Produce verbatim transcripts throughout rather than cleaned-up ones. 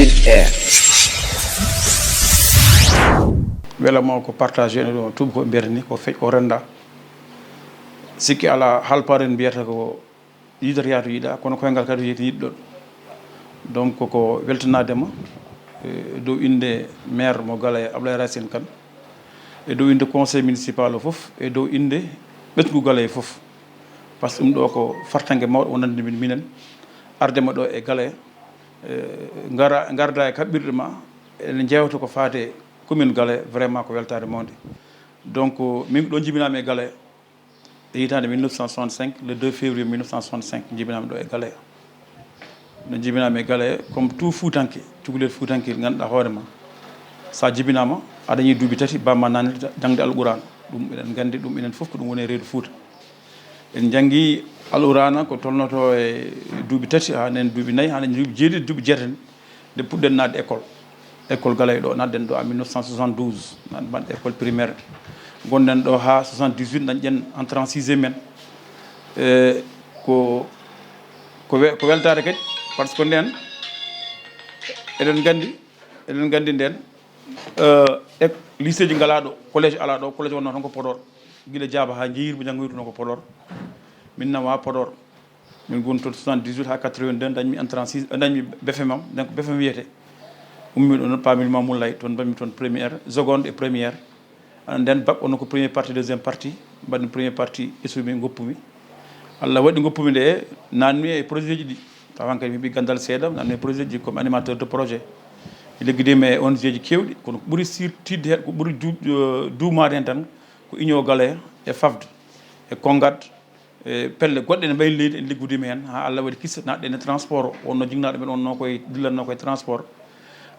Air. Wela mo ko partagé no ɗum tuba ko mbiyata ni ko feƴ ko renda. Sikki ala halparen mbiyata ko yiɗata yaatu yiɗa kono koyngal kadi yeeti yiɗɗon. Donc ko weltanadema e dow inde maire mo gala e Ablaye Racine Kane, e dow inde conseil municipal o fof, e dow inde ɓesngu gala e fof. Par ce que ɗum ɗo ko fartangue mawɗo wonande min minen ardema ɗo e gala e gara garda e kaɓɓirɗe ma ene jewta ko faate commune gala. Vraiment ko weltare mawde. Donc min ɗo jibinami e gala e hitande mille neuf cent soixante-cinq, le deux février mille neuf cent soixante-cinq jibinami ɗo e gala. No jibinami e gala comme tout fuutanke, cukalel fuutanke ganduɗa hoore ma, sa jibinama a dañi duuɓi tati bamma nani jangde alqurana. Ɗum eɗen gandi ɗum enen fof ko ɗum woni e reedu fuuta. En janngi alqurana ko tolnoto e duuɓi tati ha nen duuɓi nayi ha nen duuɓi jeeɗiɗi duuɓi jeetati. Nde puɗɗen naatde école, école gala e ɗo natɗen ɗo en mille neuf cent soixante-douze, natɗen école primaire. Gonɗen ɗo ha soixante-dix-huit dañɗen entrée en sixième men. E ko ko we- ko weltare kadi, par ce que nden eɗen gandi eɗen gandi nden e lycée ji ngala ɗo, collège ala ɗo. Collège wonno tan ko Podor, gila Jaaba ha Jeeyirba janngoytuno ko Podor. Min nawa Podor, min gon toon soixante-dix-huit ha quatre-vingt-deux dañmi entrée en sixième, dañmi B F M am, donc B F M wiyete. Ummi ɗo noon pamil Mamoun Lay, toon mbaɗmi toon première, seconde et première. Ana nden bac wonno ko premier partie, deuxième partie, mbaɗmi premier partie, ƴettumi goppumi. Allah waɗi goppumi nde nanmi e projet ji ɗi. Tawa kadi mi heɓi gandal seeɗa, nanmi e projet ji comme animateur de projet. Mi liggidima e O N G ji kewɗi, kono ko ɓuri sir tidde hen, ko ɓuri du- eh, duumaade hen tan ko Union Gala e FAFD e Kongat. E pelle goɗɗe ne mbayni leydi en liggudima hen ha Allah waɗi kissa natɗen e transport o. Wonno jignaɗo men wonno koye dillanno koye transport.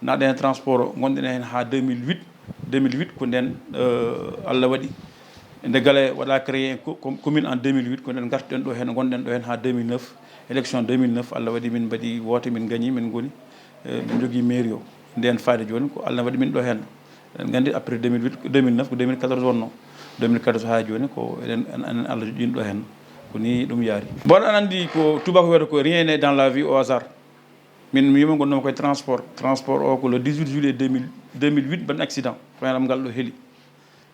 Natɗen e transport o gonɗen hen ha deux mille huit. Deux mille huit ko nden eh, Allah waɗi nde Gala waɗa créé en co- com- commune en deux mille huit, ko nden gartuɗen ɗo hen, gonɗen ɗo hen ha deux mille neuf. Élection deux mille neuf Allah waɗi min mbaɗi woote, min gañi, min goni eh, min jogui mairie o. Nden faade joni ko Allah waɗi min ɗo hen. Eɗen gandi après deux mille huit, deux mille neuf ko deux mille quatorze wonno. Deux mille quatorze ha joni ko eɗen en- en- Allah joɗɗin ɗo hen. Ko ni ɗum yaari. Bon, aɗa andi ko tubako wiyata ko rien n'est dans la vie au hasard. Min mi yima gonnoma koye transport. Transport o ko le dix-huit juillet deux mille, deux mille huit mbaɗmi accident. Koyanam ngal ɗo heeli.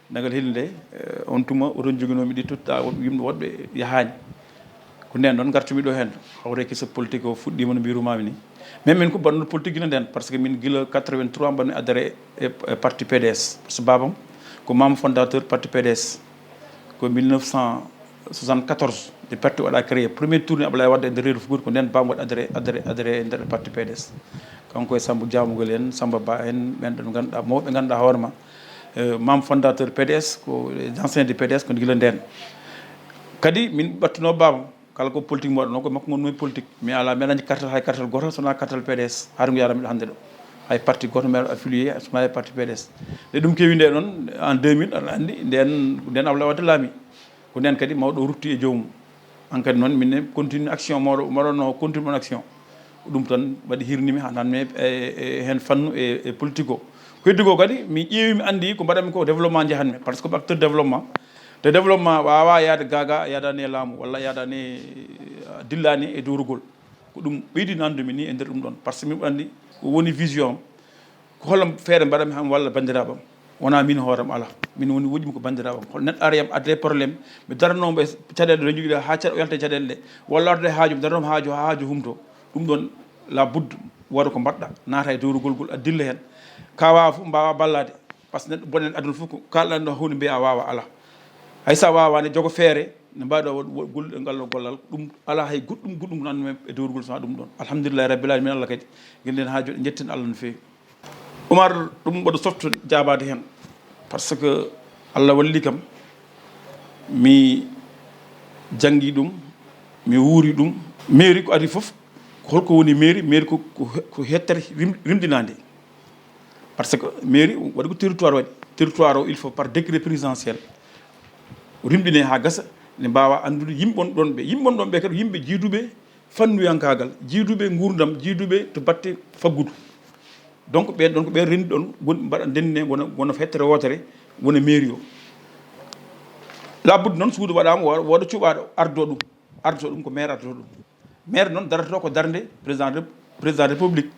Nde ngal heeli nde eh, on tuma oto joginomi ɗi totta yimɓe woɗɓe yahani. Ko nden ɗon gartumi ɗo hen. Hawre kisa politique o fuɗɗima no mbirumami ni. Mais min ko banno politique gila nden, par ce que min gila quatre-vingt-trois mbaɗmi adhéré e e parti P D S. Par ce que babam ko membre fondateur parti P D S. Ko mille neuf cent soixante-quatorze nde parti waɗa créé, premier tour ni Ablaye Wade e nder reedu Fouta, ko nden bam waɗi adhéré adhéré adhéré e nder parti P D S. Kanko e Samba Diamougal en, Samba Ba en, ɓen ɗon ganduɗa mawɓe ganduɗa hoore ma. Eh, membre fondateur P D S, ko les anciens du P D S ko gila nden. Kadi min ɓattuno baba kala ko politique mo waɗano ko makko gonmi politique. Mi ala mi aɗa anndi cartel, hay cartel goto sona cartel P D S. Haade ko yaranmi ɗo hannde ɗo, hay parti goto mi aɗa affilié sona e parti P D S. Nde ɗum kewi nde noon en deux mille aɗa anndi nden nden Ablaye Wade laami. Ko nden kadi mawɗo o rutti e joomum. Hankadi noon min ne continue action mawɗo mbaɗonno continue on action. Ɗum tan waɗi hirnimi ha nanmi e e- heen fannu e e politique o. Ko heddi ko kadi mi ƴeewi mi anndi ko mbaɗanmi ko développement njahanmi, par ce que ko acteur développement. Te développement wawa yaade gaga yaadani e laamu walla yaadani e dillani e dowrugol. Ko ɗum ɓeydi nandumi ni e nder ɗum ɗon, par ce que min anndi ko woni vision am. Ko hollum feere mbaɗanmi ham walla banndiraaɓam? Wona min hooram ala. Min woni woƴmi ko banndiraaɓam. Hol neɗɗo ara yam adde problème, mi daranomo e caɗeele ɗe jogiɗa ha caɗ o yalta e caɗeele ɗe, walla arde haaju mi daranomo haaju ha haaju humto. Ɗum ɗon la budde wooda ko mbaɗɗa, naata e dowrugol ngol a dilla heen. Ka wawa fof mbawa ballade. Par ce que neɗɗo bonen aduna fof ko kalɗan ɗo hunde mbiya a wawa ala. Hay sa wawani jogo feere ne mbaɗa golle ɗe ngallo gollal. Ɗum ala hay goɗɗum goɗɗum ko nanmi e dowrugol sona ɗum ɗon. Alhamdulillahi rabbil alamin. Allah kadi gilɗen ha joɗi jetten Allah no fewi. Oumar, ɗum mboɗo softo jaabaade heen, par ce que Allah walli kam mi janngi ɗum, mi wuuri ɗum. Mairie ko adii fof, ko holko woni mairie? Mairie ko ko ko hettere rim- rimɗinaande. Par ce que mairie waɗi ko territoire waɗi. Territoire o il faut par décret présidentiel rimɗine haa gasa, ne mbaawa anndude yimɓe won ɗon ɓe. Yimɓe won ɗon ɓe kadi yimɓe jiiduɓe fannuyankaagal, jiiduɓe nguurndam, jiiduɓe to batte faggudu. Donc ɓeen ɗon ko ɓeen renndi ɗon woni mbaɗa ndenne wona wona hettere wootere wona mairie o. Labbude noon suudu waɗaama wooɗa wooɗa cuɓaaɗo ardoo ɗum. Ardotoo ɗum ko maire ardotoo ɗum. Maire noon daroto ko darnde président de président de république.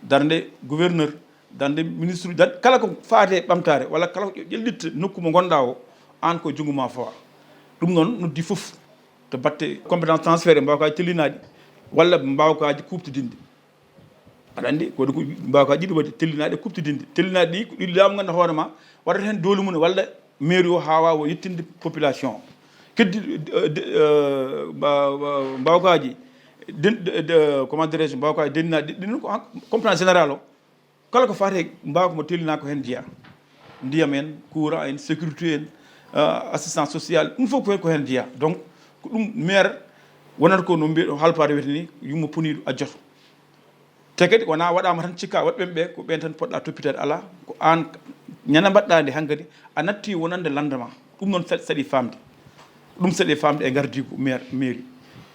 darnde gouverneur, darnde ministre, dar- kala ko faati e ɓamtaare walla kala ko ƴellitta nokku mo ngonɗaa o, aan ko junngo ma fawa. Ɗum noon noddi fof to batte compétence transféré, mbaawkaaji tellinaɗi walla mbaawkaaji kuuɓtidinɗi. Aɗa anndi ko ɗum ko mbaawkaaji ɗiɗi waɗi, tellinaɗi e kuuɓtidinɗi. Tellinaɗi ɗi ko ɗi laamu ngannduɗaa hoore ma waɗata heen doole mum walla mairie o haa waawa yettinde population o. Keddi, eh, de- eh, mba- mba- mbaawkaaji den- de- de- comment dirais-je, mbaawkaaji dennaɗi ɗi- ɗin ko han- compétence générale o, kala ko faati e mbaawka mo tellina ko heen jeyaa. Ndiyam en, courant en, sécurité en, eh, assistance sociale, ɗum fof ko heen, ko heen jeyaa. Donc ko ɗum maire wonata ko no mbiy- haalpare wiyata ni, yumma puniiɗo accoto. Te kadi wonaa waɗaama tan cikka, waɗɓe ɓe ko ɓeen tan poɗɗa toppiteede, alaa, ko aan ñande mbaɗɗaa nde hankadi a natti wonande lannde ma. Ɗum noon sa- saɗi faamde. Ɗum saɗi faamde e ngardiigu maire, mairie.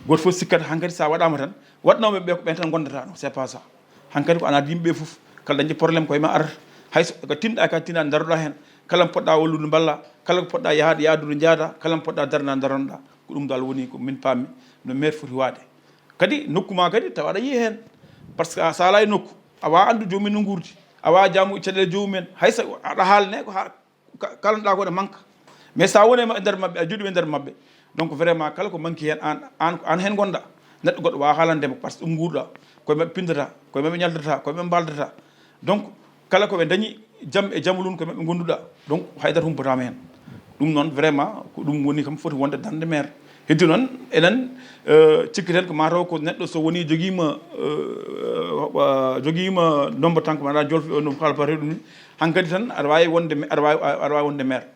Gooto fof sikkata hankadi so a waɗaama tan, waɗnooɓe ɓe ko ɓeen tan ngondatano, c'est pas ça. Hankadi ko ana yimɓe ɓe fof, kala dañde problème ko e ma arata. Hay so ko tinɗa ka tinɗa daroɗa heen, kala mo poɗɗa wallude mballa, kala ko poɗɗa yahaade yaadude njaada, kala mo poɗɗa darna daronoɗa. Ko ɗum dal woni ko min paami no maire foti waade. Kadi nokku ma kadi tawa aɗa yiya heen, par ce que a sala e nokku, a wawa anndu joomum no nguurdi, a wawa jaamu caɗeele joomum en. Hay so aɗa haalne ko ha ka- kalanɗa ko ne manque, mais sa woni e ma- e nder maɓɓe, a jooɗima e nder maɓɓe, donc vraiment kala ko manque heen an an ko an heen ngonɗa. Neɗɗo goɗɗo wawa haalande ma par ce que ɗum nguurɗa, koye maɓɓe pindata, koye maɓɓe ñaldata, koye maɓɓe mbaldata. Donc kala ko ɓe dañi jam e jamalun ko maɓɓe gonduɗa, donc haydara humpatama heen. Ɗum noon vraiment ko ɗum woni kam foti wonde darnde maire. Heddi noon enen, eh, cikkiten ko mataw ko neɗɗo so woni jogiima, eh, wa- jogiima ndombo tan ko mbaɗa jolfe o no haalpare ɗum ni, hankadi tan aɗa wawi wonde ma- aɗa wawi aɗa wawi wonde maire.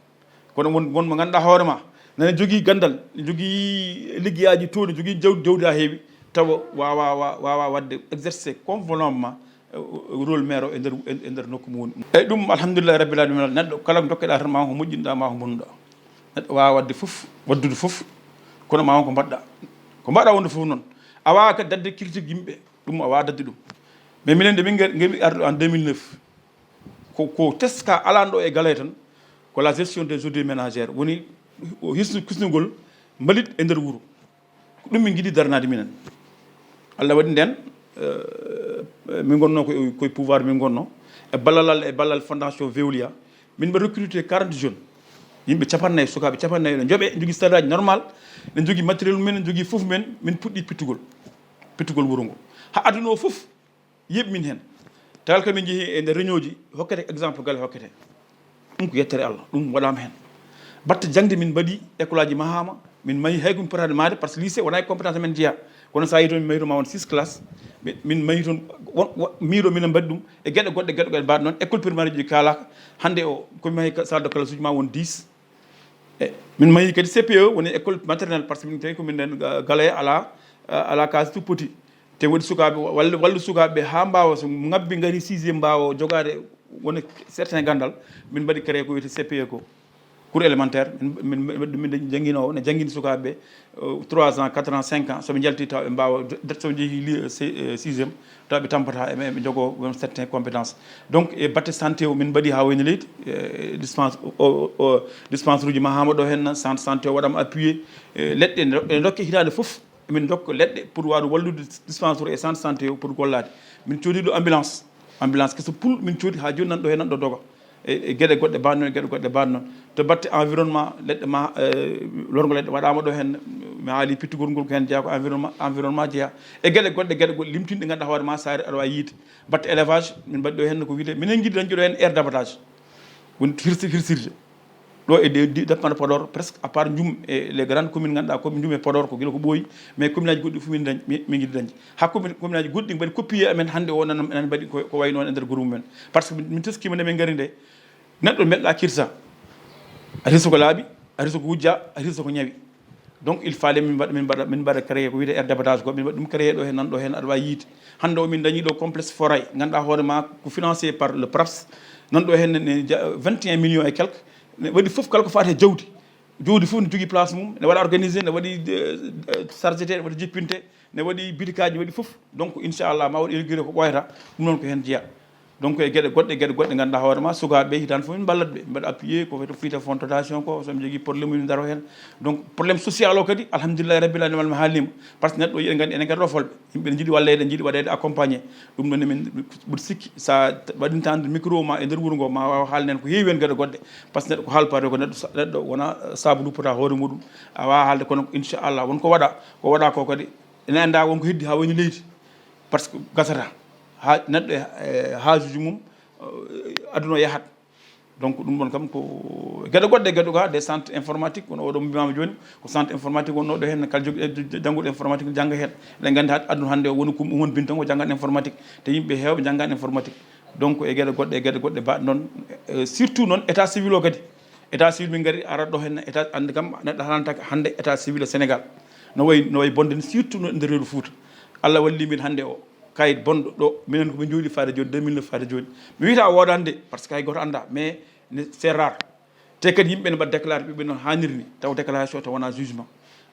Kono won won mo ganduɗa hoore ma nana jogii gandal, ne jogii liggeyaji tooni, jogii jawdi, jawdi ha heewi, tawa wawa wa- wawa wadde exercer convenablement, eh, rôle maire o e nder e nder nokku mo woni. Eyyi ɗum alhamdulillahi rabbil alamina, neɗɗo kala ko dokkeɗa tan ma ko moƴƴinɗa ma ko bonnuɗa. Neɗɗo wawa wadde foof, waddude foof, kono ma won ko mbaɗɗa. Ko mbaɗɗa wonde foof noon, a wawa kadi dadde critique yimɓe, ɗum a wawa dadde ɗum. Mais minen nde min ngar- ngarmi arde en deux mille neuf, ko ko teska alanɗo e Galoya tan, ko la gestion des ordures ménagères, woni hisnu- hisnugol mbalit e nder wuuro. Ko ɗum min njiɗi daranaade minen. Allah waɗi ndeen, eh, min ngonnoo ko e- koye pouvoir min ngonnoo, e ballal Allah, e ballal fondation Veolia, min mbaɗi recruté quarante jeunes, yimɓe capannayyi, sukaaɓe capannayyi, ene njoɓee, njogii stage aji normal, ene njogii matériel mum en, ene njogii fof mum en, min puɗɗii pittugol, pittugol wuro ngo. Haa aduna o fof yeeɓi min heen. Tagal ko min njehi e nder réunion ji, hokkete exemple Galoya hokkete. Ɗum ko yettere Allah, ɗum waɗaama heen. Batte jaŋde min mbaɗi école aji mahaama, min mahi hay ko mi potaani mahde, par ce que lycée wonaa e compétence men jeyaa. Kono so a yii toon, min mahi toon ma won six classe, min, min mahi toon, won, won, miɗo minen mbaɗi ɗum, e geɗe goɗɗe, geɗe goɗɗe mbaɗe noon, école primaire ji kaalaaka, hannde o, ko mi mahi ka- salle de classe uji ma won dix. E, min mahi kadi C P E, woni école maternelle, par ce que min tawi ko min nden, ga- Galoya ala, ala case tout petit. Te waɗi sukaaɓe, walla, walla sukaaɓe haa mbaawa, so ngabbi ngari sixième mbaawa jogaade wona certain ganndal, min mbaɗi créé ko wiyetee C P E ko, cours élémentaire, min, min, min, min jannginoowo, ne janngini sukaaɓe ɓe, euh, trois ans, quatre ans, cinq ans, so ɓe njalti tawa ɓe mbaawa, de- so ɓe njehii li- si- euh, sixième, tawa ɓe tampata, eɓe eɓe njogoo won certain compétence. Donc e batte santé o min mbaɗi haa wayno leydi, e dispense o, o, o, dispensaire uji mahaama ɗo heen, centre santé o waɗaama appuyé, e leɗɗe ne ene ndokke hitaande fof. Emin ndokka leɗɗe pour wawde wallude dispensaire e centre santé o pour gollaade. Min coodi ɗo ambulance, ambulance keso pul min coodi haa jooni nan ɗo heen nan ɗo doga. E e geɗe goɗɗe mbaɗ noon, geɗe goɗɗe mbaɗ noon. To batte environnement, leɗɗe ma, eh, lorgo leɗɗe waɗaama ɗo heen, mi haali pittugol ngol ko heen jeyaa, ko environnement, environnement jeyaa. E geɗe goɗɗe, geɗe goɗɗe limtinɗe ngannduɗaa hoore ma, so a ari aɗa waawi yiide. Batte élevage, min mbaɗi ɗo heen ko wiyetee, minen njiɗi dañde ɗo heen aire d'abattage. Woni hirsi- hirsirde. Ɗo e ɗe di- département de Podor, presque à part Ndioum e les grandes communes ngannduɗaa ko Ndioum e Podor ko gila ko ɓooyi, mais commune aji goɗɗi fof min dañ, mi- min njiɗi dañde. Haa commune, commune aji goɗɗi mbaɗi copier amen hannde o, nan, nan mbaɗi ko, ko wayi noon e nder groupement. Par ce que min teskiima nde min ngari nde, neɗɗo meɗɗa kirsa, a hirsa ko laaɓi, a hirsa ko wujja, a hirsa ko ñawi. Donc il fallait min mbaɗa, min mbaɗa, min mbaɗa créé ko wiyetee aire d'abattage ko, min mbaɗa ɗum créé ɗo heen, nan ɗo heen, aɗa waawi yiide. Hannde o min dañi ɗo complexe forail, ngannduɗaa hoore ma ko financé par le praps, nan ɗo heen ne ja- vingt et un millions et quelques, ne waɗi fof kala ko faati e jawdi. Jawdi fof ne jogii place mum, ne waɗa organisé, ne waɗi, eh, eh, chargé, ne waɗi jippinte, ne waɗi bitikaaji, ne waɗi fof. Donc inchallah ma waɗi inauguré ko ɓooyata, ɗum noon ko heen jeyaa. Donc e geɗe goɗɗe geɗe goɗɗe ganduɗa hoore ma, sukaɓe hitaande fof min mballat ɓe, mbaɗa appuyé ko fiyte fonds dotation ko, somi jogui problème min daro hen. Donc problème social o kadi alhamdulillahi rabbil alamin, mi haalnima. Par ce que neɗɗo yiɗen gandi enen kadi rofolɓe, yimɓe ne jiiɗi wallede, jiiɗi waɗede accompagné. Ɗum ɗon emin mboɗo sikki sa waɗi tawde micro ma e nder wuuro ngo, ma wawa haalnen ko heewi hen geɗe goɗɗe. Par ce que neɗɗo ko haalpare ko neɗɗo sa- neɗɗo wona saabu luppata hoore muɗum. A wawa haalde kono inchallah won ko waɗa, ko waɗa ko kadi ene anda won ko heddi ha woni leydi. Par ce que gasata ha neɗɗo e haajuji mum, aduna o yahat. Donc ɗum ɗon kam ko geɗe goɗɗe, geɗe ga des centres informatiques, kono oɗo mbimama joni ko centre informatique wonno ɗo hen, kala jogui jannguɗo informatique jangga hen. Eɗen gandi aduna hande o woni kum won bintan o janggan informatique, te yimɓe hewɓe janggan informatique. Donc e geɗe goɗɗe e geɗe goɗɗe mbaɗ noon. Surtout noon état civil o kadi, état civil min gari arat ɗo hen état andi kam neɗɗo halantaka hande état civil e Sénégal no wayi no wayi bonde ni, surtout no nder reedu Fouta. Allah walli min hande o kayit bonɗo ɗo minen komin jooɗi faade joni deux mille neuf faade joni. Mi wiyata wodande par ce que hay goto anda, mais c'est rare. Te kadi yimɓe ne mbaɗa déclaré ɓiɓɓe noon hanniri ni taw déclaration taw wona jugement.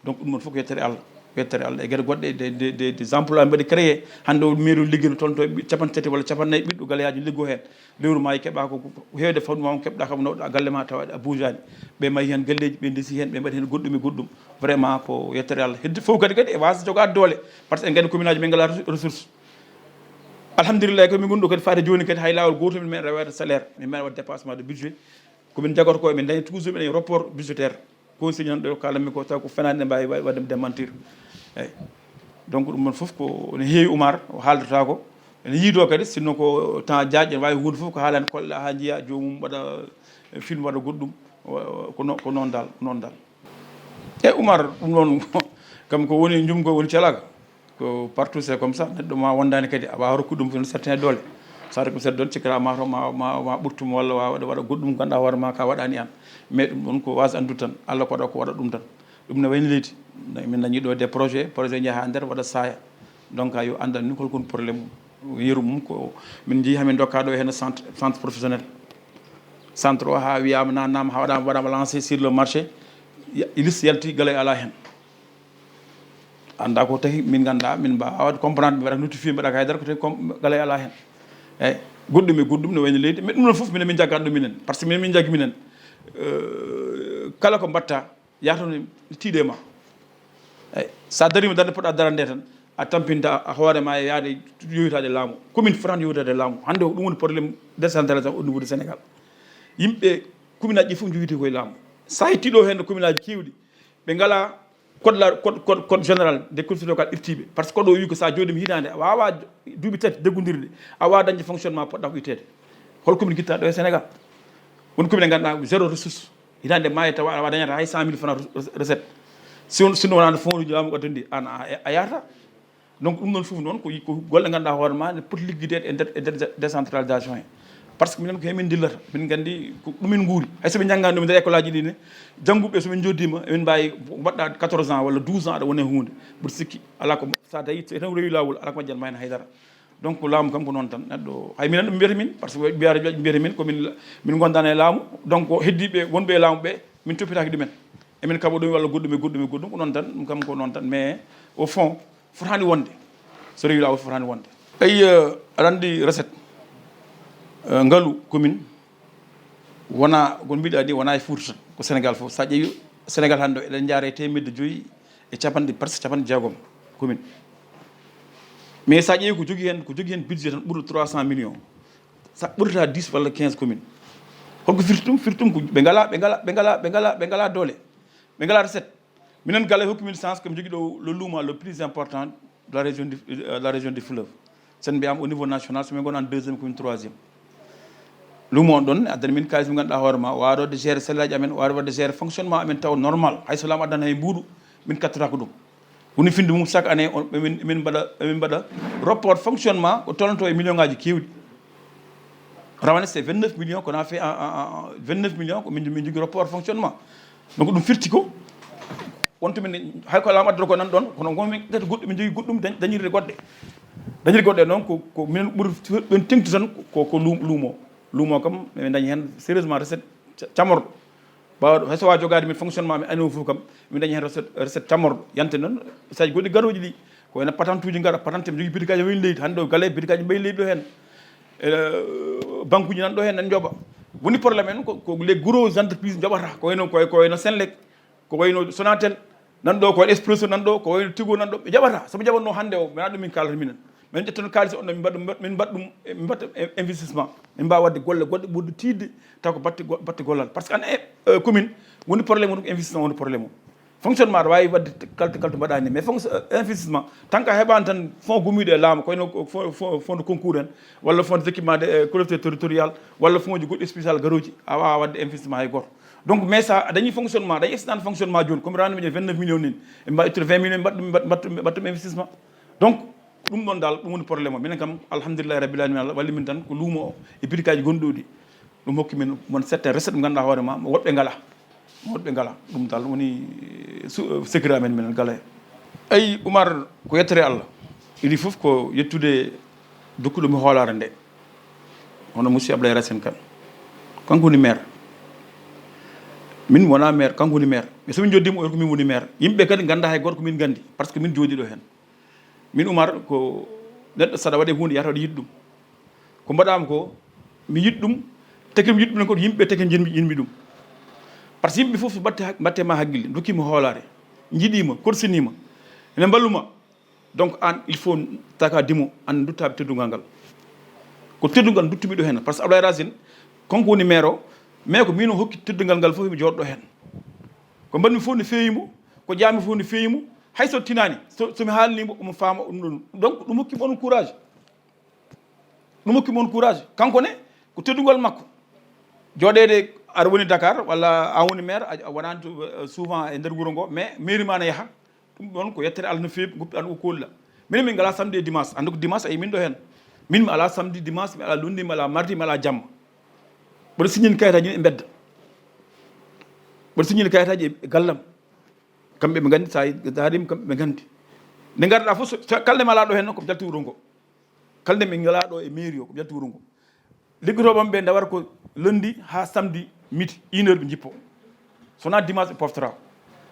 Donc ɗum ɗon fof ko yettere Allah, ko yettere Allah e gueɗe goɗɗe des emplois mbaɗi créé. Hande o mairie ligguino toon to capanɗe tati walla capanɗe nayyi ɓiɗɗo galeyaji liggo hen. Lewru ma keɓa ko heewde fawde ma keɓɗa kam nawɗa galle ma tawa a buujani. Ɓe mayi hen galleji, ɓe ndesi hen, ɓe mbaɗi hen goɗɗum e goɗɗum. Vraiment ko yettere Allah. Heddi fof kadi kadi e wasa jogade doole. Par ce que en gandi commune aji min ngala ressource. Alhamdulillah komin gonɗo kadi faade joni kadi hay lawol goto min meeɗa rewede salaire, min meeɗa wadde dépassement de budget. Komin jagorto ko emin dañi toujours eɗen rapport budgétaire. Conseil nan ɗo kalanmi ko taw ko fenade ne mbawi waɗde démentir. Eyyi. Donc ɗum ɗon foof ko ne heewi Oumar o haaldata ko ene yiido kadi sinno ko temps jaaƴe ne wawi hunde foof ko haalani kolla ha jiiya jomum waɗa film waɗa goɗɗum. Ko non dal, ko non dal. E Oumar ɗum ɗon kam ko woni jumgo woni calaka. Ko partout c'est comme ça, neɗɗo ma wondani kadi a wawa rokkude ɗum kono certaine doole. Sa rokku seeɗa doole cikkata ma to ma ma ma ɓurtum walla wawa waɗa waɗa goɗɗum ganduɗa hoore ma ka waɗani an. Mais ɗum ɗon ko wasa andude tan Allah ko waɗa ko waɗa ɗum tan. Ɗum ne wayni leydi. Min dañi ɗo des projets, projet jaaha ha nder waɗa saya. Donc yo andan ni holkon problème yeru mum ko min jeeyi hamin dokka ɗo hen centre centre professionnel. Centre o ha wiyama nanama ha waɗama waɗama lancé sur le marché. Liste yalti galay ala hen. Anda ko tawi min ganda min mbawa wawde comprendre mi waɗa notifié mbaɗa haydara ko tawi comme galay ala hen. Eyyi. Goɗɗum e goɗɗum ne wayno leydi mais ɗum ɗon foof minen min jaggat ɗum minen par ce que minen min jaggi minen. Kala ko mbatta yahata no tiiɗe ma. Eyyi. Sa darima darde poɗɗa darande tan a tampinta a hoore ma e yaade yowitaade laamu. Commune fotani yowitaade laamu hande ko ɗum woni problème décentralisation au niveau de Sénégal. Yimɓe commune aji ɗi foof joguiti koye laamu. Sa hetti ɗo hen commune aji kewɗi ɓe ngala code la code code code général des collectivités locales irtiɓe par ce que code o wi ko sa jooɗima hitande a wawa duuɓi tati jaggodirɗe a wawa dañde fonctionnement poɗɗa ko ittede. Hol commune guitta ɗo e Sénégal? Won commune ganduɗa zéro ressource. Hitande maayi tawa a dañata hay cent mille francs recette. Sinno wonano fonds uji laamu ɓattandi an a yahata. Donc ɗum ɗon foof noon ko golle ganduɗa hoore ma ne poti liggideede e nder e nder décentralisation he. Par ce que minen ko hemin dillata min gandi ko ɗumin nguuri hay soɓe janggani ɗum nder école aji ɗi ne. Jannguɓe somin joddima emin mbawi mbaɗɗa quatorze ans walla douze ans aɗa wone hunde. Mboɗo sikki ala ko sa tawi so tan rewi lawol ala ko majjat ma hen haydara. Donc laamu kam ko noon tan neɗɗo hay minen ɗum mbiyata min par ce que mbiyata joƴƴo mbiyata min komin min gondana e laamu. Donc heddiɓe wonɓe e laamu ɓe min toppitaki ɗumen. Emin kaɓa ɗum walla goɗɗum e goɗɗum e goɗɗum ko noon tan ɗum kam ko noon tan mais au fond fotani wonde. So rewi lawol fotani wonde. Eyi aɗa andi recette ngalu commune wona kon mbiɗa ni wona e Fouta tan ko Sénégal foof sa ƴeewi Sénégal hande o eɗen jaara e temedde joyyi e capanɗe presque capanɗe jeegom commune. Mais sa ƴeewi ko jogui hen ko jogui hen budget tan ɓuurɗo trois cent millions. Sa ɓurata dix walla quinze commune. Holko firti ɗum firti ɗum ko ɓe ngala ɓe ngala ɓe ngala ɓe ngala ɓe ngala doole. Ɓe ngala recette. Minen gala hokki min chance komi jogui ɗo le luuma le plus important de la région du de la région du fleuve. Sen mbiyama au niveau national somin gona en deuxième komin troisième. Lumo on ɗon addani min kalis mi ganduɗa hoore ma waɗode gérer selleji amen waɗa wadde gérer fonctionnement amen taw normal hayso laamu addana hay mbuuɗu. Min kattata ko ɗum woni finde mum chaque année min mbaɗa min mbaɗa rapport fonctionnement ko tolnto e million ngaji kewɗi. Rawane c'est vingt neuf millions qu'on a fait en vingt neuf millions ko min min jogui rapport fonctionnement. Donc ɗum firti ko wonto min hay ko laamu addata ko nan ɗon kono gonmi gati goɗɗo min jogui goɗɗum dañirde goɗɗe. Dañirde goɗɗe noon ko ko minen ɓuuri ɓen tengti tan ko ko luumo luumo kam min dañi hen sérieusement recette. Camorɗo ɓawɗo hay so wa jogade min fonctionnement min année o foof kam min dañi hen recette recette camorɗo yante noon saji goɗɗi garoji ɗi ko wayno patente uji gara patente mi jogui bidikaji wayni leydi hande o gale bidikaji mbayi leydi ɗo hen. E, banque uji nan ɗo heen nan njoɓa. Woni problème en ko, ko les gros entreprises njoɓata, ko wayno, ko, ko wayno Senelec, ko wayno Sonatel nan ɗo, ko wayno Expresso nan ɗo, ko wayno Tigo nan ɗo, ɓe njaɓata. Soɓe njaɓatno hannde o, mi ɗum min kaalata minen. Min ƴettan kaalis on ɗo, min mbaɗa ɗum, min mbaɗa ɗum, min mbaɗa investissement, min mbaawa waɗde golle goɗɗe ɓurɗe tiiɗde, taw ko batte go-, batte gollal. Par ce que an e, euh, commune woni problème o, ɗum investissement woni problème o. Fonctionnement aɗa waawi waɗde kalto kalto mbaɗaani, mais fonc-, investissement, tant que a heɓaani tan fonds gummiiɗo e laamu, koyno fonds, fonds, fonds de concours en, walla fonds des équipements de, euh, collectivité territoriale, walla fonds ji goɗɗi spécial garooji, a waawaa waɗde investissement hay gooto. Donc mais so a dañii fonctionnement, a dañii accident fonctionnement jooni, comme rano mbiɗen vingt-neuf millions ni, ɓe mbaɗa ittude vingt millions, mbaɗa ɗum, mbaɗa ɗum, mbaɗa ɗum investissement. Donc ɗum ɗon dal, ɗum woni problème o. Minen kam, alhamdulillahi rabbil alamin, Allah walli min tan ko luumo o e bitikaaji gonɗi ɗo ɗi. Ɗum hokki min mon certaine recette mo ngannduɗaa hoore ma, mo woɗɓe ngalaa. Mo woɗɓe ngalaa. Ɗum dal woni, eh, su-, eh, secret amen minen Galaye. Eyi, Oumar, ko yettere Allah. Idii fof ko yettude dokkuɗo mi hoolaare nde. Hono monsieur Ablaye Racine Kane. Kanko woni maire. Min mi wonaa maire, kanko woni maire. Mais so min njoddiima, o wiya ko min woni maire. Yimɓe kadi nganndaa hay gooto ko min nganndi, par ce que min jooɗii ɗo heen. Min Oumar ko neɗɗo, so aɗa waɗi huunde, yahata waɗa yiɗi ɗum. Ko mbaɗaam ko, mi yiɗi ɗum, tagi mi yiɗi ɗum ko yimɓe tagi njiɗmi, njiɗmi ɗum. Par ce que yimɓe fof so mbatte hak-, mbatte ma hakkille, ndokkii ma hoolaare, njiɗii ma, korsinii ma, ene mballu ma. Donc aan, il faut taka dimo, aan duttaaɓe teddungal ngal. Ko teddungal duttumi ɗo heen, par ce que Ablaye Racine, kanko woni maire o, mais ko min o hokki teddungal ngal fof, mi jooɗo ɗo heen. Ko mbaɗmi fof ne feewi mo, ko jaami fof ne feewi mo, hay so tinaani, so, so mi haalnii mo, omo faama ɗum ɗon. Donc ɗum hokki mo on courage. Ɗum hokki mo on courage. Kanko ne, ko teddungal makko. Jooɗeede, aɗa woni Dakar, walla a woni maire, a, a wonaani to, euh, souvent e nder wuro ngo, mais mairie ma ne yaha. Ɗum ɗon ko yettere Allah no feewi, guppi Allah o kolla. Minen min ngalaa samedi e dimanche. Anndu ko dimanche, ayi min ɗo heen. Min mi alaa samedi, dimanche, mi alaa lundi, mi alaa mardi, mi alaa jamma. Mboɗo signini kayitaaji e mbedda. Mboɗo signini kayitaaji e gallam. Kamɓe ɓe nganndi, so a daarima, kamɓe ɓe nganndi. Nde ngarɗaa fof, so, so kalde mi alaa ɗo heen noon, ko mi jalti wuro ngo. Kalde mi ngalaa ɗo e mairie o, ko mi jalti wuro ngo. Liggotooɓe am ɓe ndawata ko lundi haa samedi midi, une heure ɓe njippo. So wonaa dimanche ɓe poftora.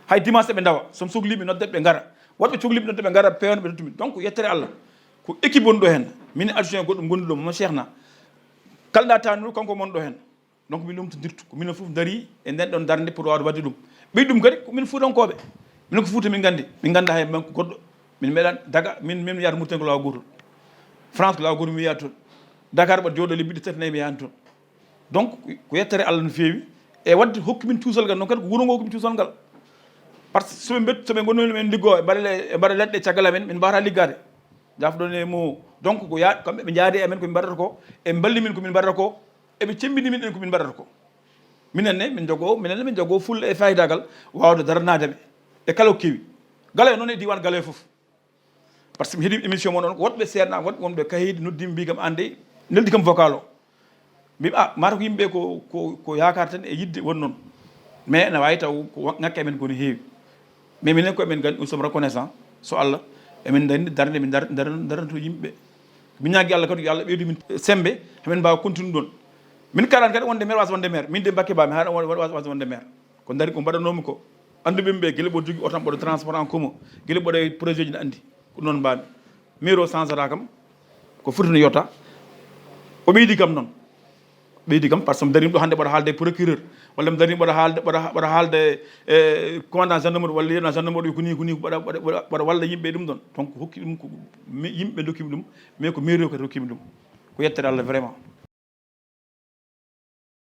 Hay dimanche ɓe ndawa, so mi sohlii ɓe noddat ɓe ngara. Woɗɓe cohli mi nodda ɓe ngara, peewna ɓe tottumi. Donc yettere Allah. Ko équipe woni ɗo heen. Min adjoint goɗɗo ngondu ɗo, Mama Cheikhna. Kalda tanno kanko mon ɗo heen. Donc min ɗum to dirtu. Ko minen fof ndarii e nden ɗon darnde pour wawde waɗde ɗum. Ɓeydi ɗum kadi ko min Fuutankooɓe. Minen ko Fuuta min nganndi. Min nganndaa hay banque goɗɗo. Min meeɗaa daga, min, min yaata Mauritanie ko laawol gootol. France ko laawol gootol mi yaata toon. Dakar mbaɗa jooɗo lebbi ɗiɗi tati nayi mi yaani toon. Donc ko yettere Allah no feewi. E waɗde hokki min cuusal ngal, noon kadi ko wuro ngo hokki min cuusal ngal. Par ce que so ɓe mbet-, so ɓe ngonno men liggoo, e mbaɗa le-, e mbaɗa leɗɗe caggal amen, min mbaawata liggaade. Jafɗon e mo. Donc ko ya-, kamɓe ɓe njaadi e amen ko min mbaɗata ko, e mballi min ko min mbaɗata ko, eɓe cemmbini min en ko min mbaɗata ko. Minen ne, min njogoo, minen ne min njogoo fulla e faayidagal waawde daranaade ɓe. E kala ko kewi. Galaye noon e diiwaan Galaye fof. Par ce que mi heɗii émission mon on, woɗɓe seeɗa, woɗɓe wonɓe Kaheedi noddiimi mbii kam aan de, neldi kam vocal o. Mbii, "Ah, mata ko yimɓe ko, ko, ko yaakaar tan e yiɗde woni noon." Mais ene waawi taw ko wa-, ŋakke amen ko no heewi. Mais minen ko emen nganndi, nous sommes reconnaissants, so Allah, emen nganndi darnde, min dar-, dar-, daranto yimɓe. Min ñaagi Allah kadi, yo Allah ɓeydu min semmbe, hemin mbaawa continue ɗon. Min kaalani kadi wonde maire, waasa wonde maire. Min de Mbakke Ba, mi haala wonde, waasa wonde maire. Ko ndaari ko mbaɗanoomi ko. Annduɓe ɓe, gila mboɗo jogii oto am, mboɗo transport en commun, gila mboɗo e projet ji ne anndi. Ko noon mbaami. Maire o sansata kam, ko foti no yota. O ɓeydi kam noon. Ɓeydi kam, par ce que mi darii ɗo hannde mboɗo haalde e procureur, walla mi darii mboɗo haalde, mboɗo ha-, mboɗo haalde e commandant gendarmerie, walla lieutenant gendarmerie, ko nii, ko nii, mboɗo, mboɗo, mboɗo, mboɗo walla yimɓe e ɗum ɗon. Donc hokki ɗum ko mi-, yimɓe ndokki mi ɗum, mais ko maire o kadi hokki mi ɗum. Ko yettere Allah vraiment.